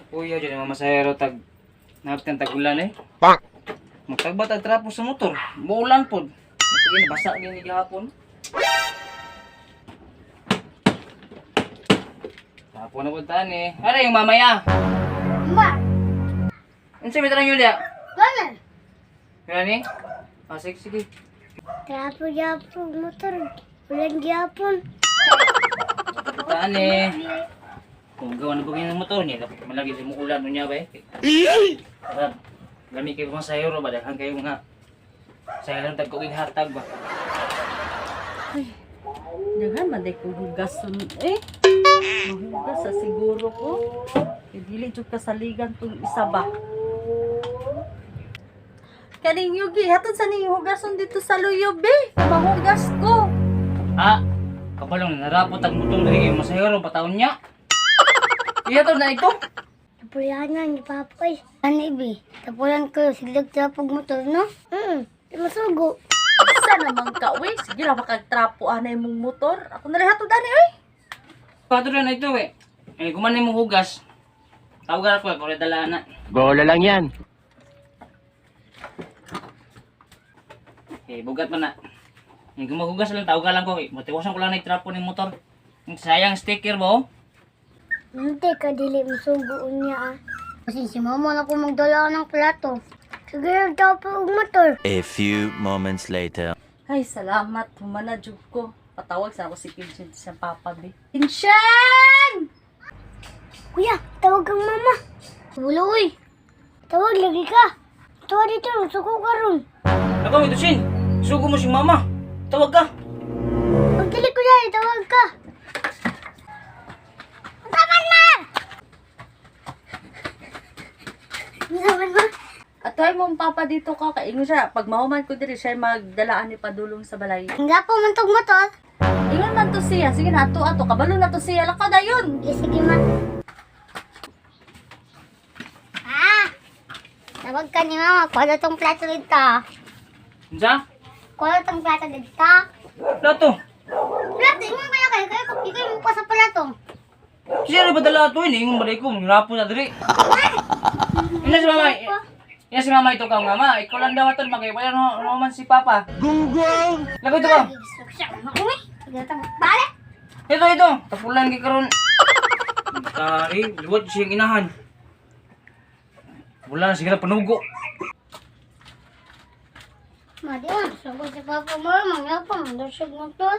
Kuya, dyan yung masahero tag nabtan tag ulan eh. Pak! Magtagba tag trapo sa motor. Muulan pod. Sige, nabasa gyud ni gihapon. Trapo na pod tani. Ara yung mamaya. Ma, Unsa may tarang yun dia? gana. Kaya ni? Ah, sige, sige. Trapo gyapon motor. Ulan gyapon. Tani. Kung gawa na bagay ng motor niya, dapat malagi sa muulan niya ba eh. Tara, gami kayo mga sayro ba? Daghan kayo mga sayro tag kog hatag ba? Daghan man day kong hugason eh. Mahugas sa siguro ko. Kay dili jud kasaligan tong isa ba. Kaning yugi, hatod sa ning hugason dito sa luyob eh. Mahugas ko. Ah, kabalong narapot ang motor diri kay masayro pataon niya. Iya to na ito. Tapulan na ni Papa eh. Ano ibi? Tapulan ko siglag trapo motor no? Di masugo. Sa naman ka, uy. Sige ra makagtrapo anay mong motor. Ako na lang hatod ani oy. Pato na ito eh. Eh kuman mo hugas. Tawagan ako kung dala na. Bola lang yan. Eh bugat man na. Eh gumahugas lang tawagan lang ko eh. Matiwasan ko lang na itrapo ng motor. Ang sayang sticker mo. Hindi ka dili masugo unya ah. Kasi si mama na ko magdala ng plato. Sige, trapo og motor. A few moments later. Ay, salamat. Humana jud ko. Patawag sa ako si Kinshin sa papa be. Kinshin! Kuya, tawag kang mama. Wala uy. Tawag lagi ka. Tawag dito, suko ka ron. Nakaw ito sin. Sugo mo si mama. Tawag ka. Pagdali ko dahil, tawag ka. Taman ma! Taman ma? At ay mong papa dito ka, kaingon siya. Pag mahuman ko diri siya magdalaan ni padulong sa balay. Hindi po man tong motor. Ingon man to siya. Sige na, ato ato. Kabalo na to siya. Lakaw dayon. Sige, sige ma. Ah! Tawag ka ni mama, kuha na tong plato dito. Unsa? Kuha na tong plato dito. Plato. Plato, ingon ka na kayo. Kayo, ikaw yung mukha sa plato. Siya ba dala ato ini? Ingon balay ko, rapo na diri. Ina si mama. Ina si mama ito ka mama. Ikaw lang daw ato magay wala no, no man si papa. Gunggong! Lago ito ka. Uy! Sige, balik! Ito ito. Tapulan kay karon. Tari, liwat siyang inahan. Wala sige na panugo. Madi man, sugod si Papa mo, mga pa, mandusog motor.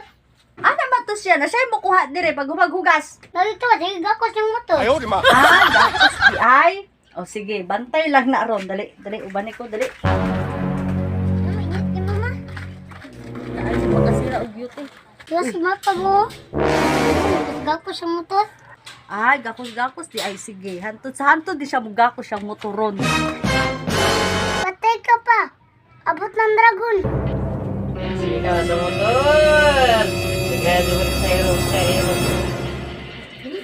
Ana man to siya. Na siya mo kuha dire pag humaghugas. Narito, sige, gakos yung motor. Ayaw, di ma! Ah, gapos di ay. O sige, bantay lang na ron. Dali, dali, uban ko, dali. Mama, ingat ni mama. Ay, makasira og beauty. Diba si Papa mo? Gakos yung motor. Ay, gakos gakos di ay sige. Hantod sa hantod di siya mo gakos siyang motoron. Patay ka pa. Abot ng dragon. Sige na sa motor. Sige, dugot sa iro, sa iro.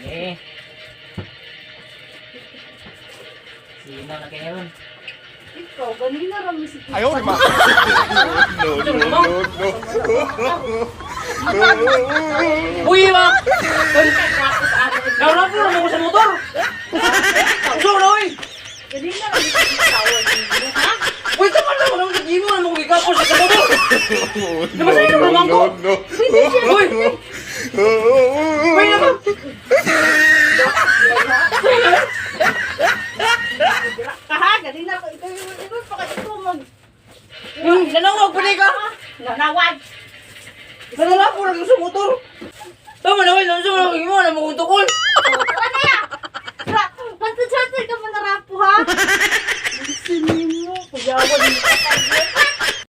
Eh. Sino na kayo ron? Ikaw, ganina ra mi si Ayaw, di ma! No, no, no, no. Uy, ma! Nauna po naman ko sa motor! Gusto na, uy! Ganina ra mi si tawag ninyo, ha? Uy, kaman naman ang gigimo naman ko gigapos sa motor! Namasaya No, naman ko! no, no. Uy! Uy, naman! Kaha, ganina ko ikaw yung ikaw pa ka ikaw mag Nanawag pa ka! nanawag. Nananapo lang sa motor! Tama na, uy! Naman sa mga gigimo naman ko tukol!